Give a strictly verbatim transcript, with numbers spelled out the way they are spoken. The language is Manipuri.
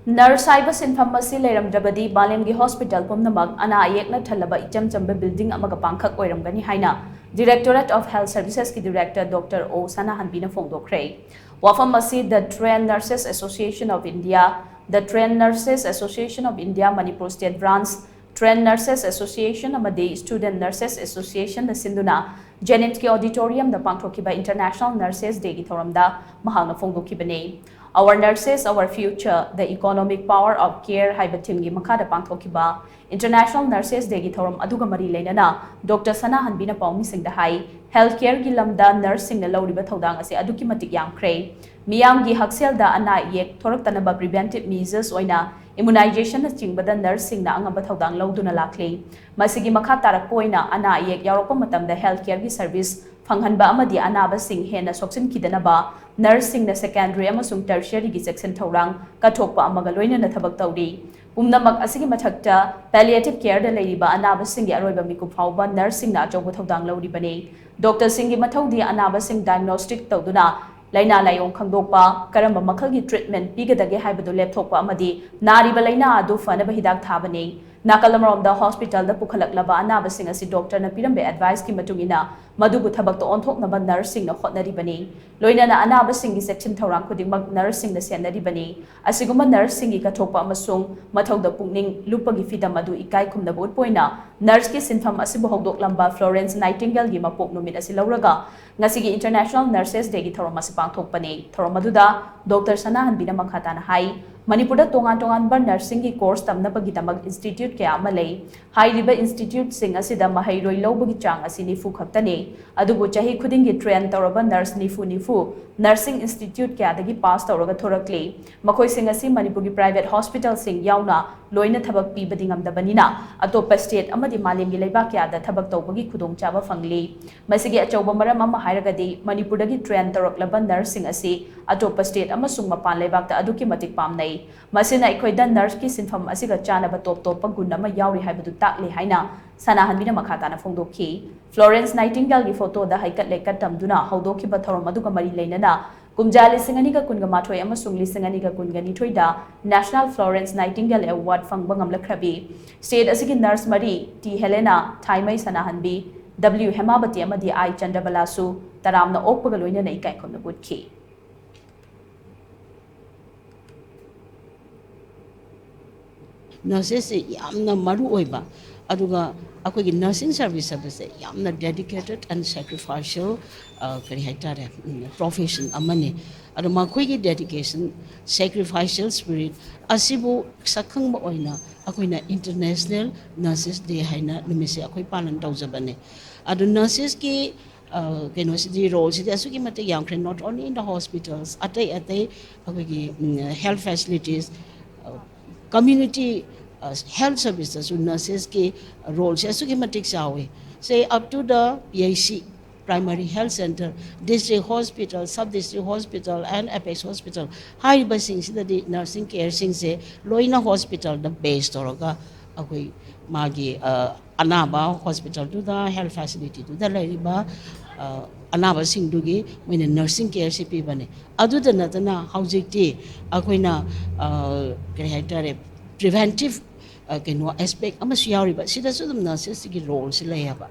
Nurse ꯍꯥꯏꯕ ꯁꯤꯟꯐꯝ ꯑꯁꯤ ꯂꯩꯔꯝꯗ꯭ꯔꯕꯗꯤ ꯃꯥꯂꯦꯝꯒꯤ hospital ꯄꯨꯝꯅꯃꯛ ꯑꯅꯥ ꯑꯌꯦꯛꯅ ꯊꯜꯂꯕ ꯏꯆꯝ ꯆꯝꯕ building ꯑꯃꯒ ꯄꯥꯡꯈꯛ ꯑꯣꯏꯔꯝꯒꯅꯤ ꯍꯥꯏꯅ Directorate of Health Services ꯀꯤ Director Doctor O ꯁꯅꯥꯍꯟꯕꯤꯅ ꯐꯣꯡꯗꯣꯛꯈ꯭ꯔꯦ꯫ ꯋꯥꯐꯝ ꯑꯁꯤ The Trained Nurses Association of India, The Trained Nurses Association of India Manipur State Branch, Trained Nurses Association ꯑꯃꯗꯤ Student Nurses Association ꯅ ꯁꯤꯟꯗꯨꯅ JNIMS ꯀꯤ auditorium ꯗ ꯄꯥꯡꯊꯣꯛꯈꯤꯕ International Nurses Day ꯒꯤ ꯊꯧꯔꯝꯗ ꯃꯍꯥꯛꯅ ꯐꯣꯡꯗꯣꯛꯈꯤꯕꯅꯤ꯫ Our Nurses, Our Future, The Economic Power of Care ꯍꯥꯏꯕ theme ꯒꯤ ꯃꯈꯥꯗ ꯄꯥꯡꯊꯣꯛꯈꯤꯕ International Nurses Day ꯒꯤ ꯊꯧꯔꯝ ꯑꯗꯨꯒ ꯃꯔꯤ ꯂꯩꯅꯅ Doctor ꯁꯅꯥꯍꯟꯕꯤꯅ ꯄꯥꯎꯃꯤꯁꯤꯡꯗ ꯍꯥꯏ, health care ꯒꯤ ꯂꯝꯗ nurse ꯁꯤꯡꯅ ꯂꯧꯔꯤꯕ ꯊꯧꯗꯥꯡ ꯑꯁꯤ ꯑꯗꯨꯛꯀꯤ ꯃꯇꯤꯛ ꯌꯥꯝꯈ꯭ꯔꯦ꯫ ꯃꯤꯌꯥꯝꯒꯤ ꯍꯛꯁꯦꯜꯗ ꯑꯅꯥ ꯑꯌꯦꯛ ꯊꯣꯔꯛꯇꯅꯕ preventive measures ꯑꯣꯏꯅ immunization ꯅꯆꯤꯡꯕꯗ nurse ꯁꯤꯡꯅ ꯑꯉꯝꯕ ꯊꯧꯗꯥꯡ ꯂꯧꯗꯨꯅ ꯂꯥꯛꯂꯤ꯫ ꯃꯁꯤꯒꯤ ꯃꯈꯥ ꯇꯥꯔꯛꯄ ꯑꯣꯏꯅ ꯑꯅꯥ ꯑꯌꯦꯛ ꯌꯥꯎꯔꯛꯄ ꯃꯇꯝꯗ health care ꯒꯤ service ꯐꯪꯍꯟꯕ ꯑꯃꯗꯤ ꯑꯅꯥꯕꯁꯤꯡ ꯍꯦꯟꯅ ꯁꯣꯛꯆꯤꯟꯈꯤꯗꯅꯕ nurse ꯁꯤꯡꯅ secondary ꯑꯃꯁꯨꯡ tertiary ꯒꯤ ꯆꯦꯛꯁꯤꯟ ꯊꯧꯔꯥꯡ ꯀꯠꯊꯣꯛꯄ ꯑꯃꯒ ꯂꯣꯏꯅꯅ ꯊꯕꯛ ꯇꯧꯔꯤ꯫ ꯄꯨꯝꯅꯃꯛ ꯑꯁꯤꯒꯤ ꯃꯊꯛꯇ palliative care ꯗ ꯂꯩꯔꯤꯕ ꯑꯅꯥꯕꯁꯤꯡꯒꯤ ꯑꯔꯣꯏꯕ ꯃꯤꯀꯨꯞ ꯐꯥꯎꯕ nurse ꯁꯤꯡꯅ ꯑꯆꯧꯕ ꯊꯧꯗꯥꯡ ꯂꯧꯔꯤꯕꯅꯤ꯫ Doctor ꯁꯤꯡꯒꯤ ꯃꯊꯧꯗꯤ ꯑꯅꯥꯕꯁꯤꯡ diagnostic ꯇꯧꯗꯨꯅ ꯂꯥꯏꯅꯥ ꯂꯥꯏꯑꯣꯡ ꯈꯪꯗꯣꯛꯄ, ꯀꯔꯝꯕ ꯃꯈꯜꯒꯤ treatment ꯄꯤꯒꯗꯒꯦ ꯍꯥꯏꯕꯗꯨ ꯂꯦꯞꯊꯣꯛꯄ ꯑꯃꯗꯤ ꯅꯥꯔꯤꯕ ꯂꯥꯏꯅꯥ ꯑꯗꯨ ꯐꯅꯕ ꯍꯤꯗꯥꯛ ꯊꯥꯕꯅꯤ꯫ ꯅꯥꯀꯜ ꯑꯃꯔꯣꯝꯗ hospital ꯗ ꯄꯨꯈꯠꯂꯛꯂꯕ ꯑꯅꯥꯕꯁꯤꯡ ꯑꯁꯤ doctor ꯅ ꯄꯤꯔꯝꯕ advice ꯀꯤ ꯃꯇꯨꯡ ꯏꯟꯅ ꯃꯗꯨꯕꯨ ꯊꯕꯛꯇ ꯑꯣꯟꯊꯣꯛꯅꯕ nurse ꯁꯤꯡꯅ ꯍꯣꯠꯅꯔꯤꯕꯅꯤ꯫ ꯂꯣꯏꯅꯅ ꯑꯅꯥꯕꯁꯤꯡꯒꯤ ꯆꯦꯛꯁꯤꯟ ꯊꯧꯔꯥꯡ ꯈꯨꯗꯤꯡꯃꯛ nurse ꯁꯤꯡꯅ ꯁꯦꯟꯅꯔꯤꯕꯅꯤ꯫ ꯑꯁꯤꯒꯨꯝꯕ nurse ꯁꯤꯡꯒꯤ ꯀꯠꯊꯣꯛꯄ ꯑꯃꯁꯨꯡ ꯃꯊꯧꯗ ꯄꯨꯛꯅꯤꯡ ꯂꯨꯞꯄꯒꯤ ꯐꯤꯚꯝ ꯑꯗꯨ ꯏꯀꯥꯏ ꯈꯨꯝꯅꯕ ꯎꯠꯄ ꯑꯣꯏꯅ nurse ꯀꯤ ꯁꯤꯟꯐꯝ ꯑꯁꯤꯕꯨ ꯍꯧꯗꯣꯛꯂꯝꯕ Florence Nightingale ꯒꯤ ꯃꯄꯣꯛ ꯅꯨꯃꯤꯠ ꯑꯁꯤ ꯂꯧꯔꯒ ꯉꯁꯤꯒꯤ International Nurses Day ꯒꯤ ꯊꯧꯔꯝ ꯑꯁꯤ ꯄꯥꯡꯊꯣꯛꯄꯅꯤ꯫ ꯊꯧꯔꯝ ꯑꯗꯨꯗ Doctor ꯁꯅꯥꯍꯟꯕꯤꯅ ꯃꯈꯥ ꯇꯥꯅ ꯍꯥꯏ, ꯃꯅꯤꯄꯨꯔꯗ ꯇꯣꯉꯥꯟ ꯇꯣꯉꯥꯟꯕ nurse ꯁꯤꯡꯒꯤ course ꯇꯝꯅꯕꯒꯤꯗꯃꯛ institute ꯀꯌꯥ ꯑꯃ ꯂꯩ꯫ ꯍꯥꯏꯔꯤꯕ institute ꯁꯤꯡ ꯑꯁꯤꯗ ꯃꯍꯩꯔꯣꯏ ꯂꯧꯕꯒꯤ ꯆꯥꯡ ꯑꯁꯤ ꯅꯤꯐꯨ ꯈꯛꯇꯅꯤ꯫ ꯑꯗꯨꯕꯨ ꯆꯍꯤ ꯈꯨꯗꯤꯡꯒꯤ train ꯇꯧꯔꯕ nurse ꯅꯤꯐꯨ ꯅꯤꯐꯨ nursing institute ꯀꯌꯥꯗꯒꯤ pass ꯇꯧꯔꯒ ꯊꯣꯔꯛꯂꯤ꯫ ꯃꯈꯣꯏꯁꯤꯡ ꯑꯁꯤ ꯃꯅꯤꯄꯨꯔꯒꯤ private hospital ꯁꯤꯡ ꯌꯥꯎꯅ ꯂꯣꯏꯅ ꯊꯕꯛ ꯄꯤꯕꯗꯤ ꯉꯝꯗꯕꯅꯤꯅ ꯑꯇꯣꯞꯄ state ꯑꯃꯗꯤ ꯃꯥꯂꯦꯝꯒꯤ ꯂꯩꯕꯥꯛ ꯀꯌꯥꯗ ꯊꯕꯛ ꯇꯧꯕꯒꯤ ꯈꯨꯗꯣꯡꯆꯥꯕ ꯐꯪꯂꯤ꯫ ꯃꯁꯤꯒꯤ ꯑꯆꯧꯕ ꯃꯔꯝ ꯑꯃ ꯍꯥꯏꯔꯒꯗꯤ ꯃꯅꯤꯄꯨꯔꯗꯒꯤ train ꯇꯧꯔꯛꯂꯕ nurse ꯁꯤꯡ ꯑꯁꯤ ꯑꯇꯣꯞꯄ state ꯑꯃꯁꯨꯡ ꯃꯄꯥꯟ ꯂꯩꯕꯥꯛꯇ ꯑꯗꯨꯛꯀꯤ ꯃꯇꯤꯛ ꯄꯥꯝꯅꯩ꯫ ꯃꯁꯤꯅ ꯑꯩꯈꯣꯏꯗ nurse ꯀꯤ ꯁꯤꯟꯐꯝ ꯑꯁꯤꯒ ꯆꯥꯟꯅꯕ top ꯇꯣꯞꯄ ꯒꯨꯟ ꯑꯃ ꯌꯥꯎꯔꯤ ꯍꯥꯏꯕꯗꯨ ꯇꯥꯛꯂꯤ ꯍꯥꯏꯅ ꯁꯅꯥꯍꯟꯕꯤꯅ ꯃꯈꯥ ꯇꯥꯅ ꯐꯣꯡꯗꯣꯛꯈꯤ꯫ Florence Nightingale ꯒꯤ photo ꯗ ꯍꯩꯀꯠ ꯂꯩꯀꯠ ꯇꯝꯗꯨꯅ ꯍꯧꯗꯣꯛꯈꯤꯕ ꯊꯧꯔꯝ ꯑꯗꯨꯒ ꯃꯔꯤ ꯂꯩꯅꯅ ꯀꯨꯝꯖꯥ ꯂꯤꯁꯤꯡ ꯑꯅꯤꯒ ꯀꯨꯟꯒ ꯃꯥꯊꯣꯏ ꯑꯃꯁꯨꯡ ꯂꯤꯁꯤꯡ ꯑꯅꯤꯒ ꯀꯨꯟꯒ ꯅꯤꯊꯣꯏꯗ National Florence Nightingale Award ꯐꯪꯕ ꯉꯝꯂꯛꯈ꯭ꯔꯕꯤ state ꯑꯁꯤꯒꯤ nurse ꯃꯔꯤ, ꯇꯤ ꯍꯦꯂꯦꯅꯥ, ꯊꯥꯏꯃꯩ ꯁꯅꯥꯍꯟꯕꯤ, ꯗꯕ꯭ꯂꯤꯎ ꯍꯦꯃꯥꯕꯇꯤ ꯑꯃꯗꯤ ꯑꯥꯏ ꯆꯟꯗꯕꯂꯥꯁꯨ ꯇꯔꯥꯝꯅ ꯑꯣꯛꯄꯒ ꯂꯣꯏꯅꯅ ꯏꯀꯥꯏ ꯈꯨꯝꯅꯕ ꯎꯠꯈꯤ꯫ Nursesꯁꯦ ꯌꯥꯝꯅ ꯃꯔꯨ ꯑꯣꯏꯕ, ꯑꯗꯨꯒ ꯑꯩꯈꯣꯏꯒꯤ nursing service ꯍꯥꯏꯕꯁꯦ ꯌꯥꯝꯅ dedicated and sacrificial, ꯑ, ꯀꯔꯤ ꯍꯥꯏꯇꯥꯔꯦ, ꯎꯝ, profession ꯑꯃꯅꯤ꯫ ꯑꯗꯣ ꯃꯈꯣꯏꯒꯤ dedication, sacrificial spirit ꯑꯁꯤꯕꯨ ꯁꯛꯈꯪꯕ ꯑꯣꯏꯅ ꯑꯩꯈꯣꯏꯅ International Nurses Day ꯍꯥꯏꯅ ꯅꯨꯃꯤꯠꯁꯦ ꯑꯩꯈꯣꯏ ꯄꯥꯂꯟ ꯇꯧꯖꯕꯅꯦ꯫ ꯑꯗꯣ nursesꯀꯤ, ꯑ, ꯀꯩꯅꯣꯁꯤꯗꯤ, roleꯁꯤꯗꯤ ꯑꯁꯨꯛꯀꯤ ꯃꯇꯤꯛ ꯌꯥꯝꯈ꯭ꯔꯦ, not only in the hospitals, ꯑꯇꯩ ꯑꯇꯩ ꯑꯩꯈꯣꯏꯒꯤ, ꯎꯝ, health facilities, ꯑ, community, ꯑ, health serviceꯇꯁꯨ nursesꯀꯤ roleꯁꯦ ꯑꯁꯨꯛꯀꯤ ꯃꯇꯤꯛ ꯆꯥꯎꯋꯤ꯫ Say up to the P H C, primary health center, district hospital, sub district hospital and apex hospital ꯍꯥꯏꯔꯤꯕꯁꯤꯡꯁꯤꯗꯗꯤ nursing careꯁꯤꯡꯁꯦ ꯂꯣꯏꯅ hospitalꯗ base ꯇꯧꯔꯒ ꯑꯩꯈꯣꯏ ꯃꯥꯒꯤ, ꯑ, ꯑꯅꯥꯕ hospitalꯗꯨꯗ, health facilityꯗꯨꯗ ꯂꯩꯔꯤꯕ, ꯑ, ꯑꯅꯥꯕꯁꯤꯡꯗꯨꯒꯤ ꯃꯣꯏꯅ nursing careꯁꯤ ꯄꯤꯕꯅꯦ꯫ ꯑꯗꯨꯗ ꯅꯠꯇꯅ ꯍꯧꯖꯤꯛꯇꯤ ꯑꯩꯈꯣꯏꯅ, ꯑ, ꯀꯔꯤ ꯍꯥꯏꯇꯥꯔꯦ, preventive, ꯑ, ꯀꯩꯅꯣ, aspect ꯑꯃꯁꯨ ꯌꯥꯎꯔꯤꯕ, ꯁꯤꯗꯁꯨ ꯑꯗꯨꯝ nursesꯁꯤꯒꯤ roleꯁꯤ ꯂꯩꯌꯦꯕ꯫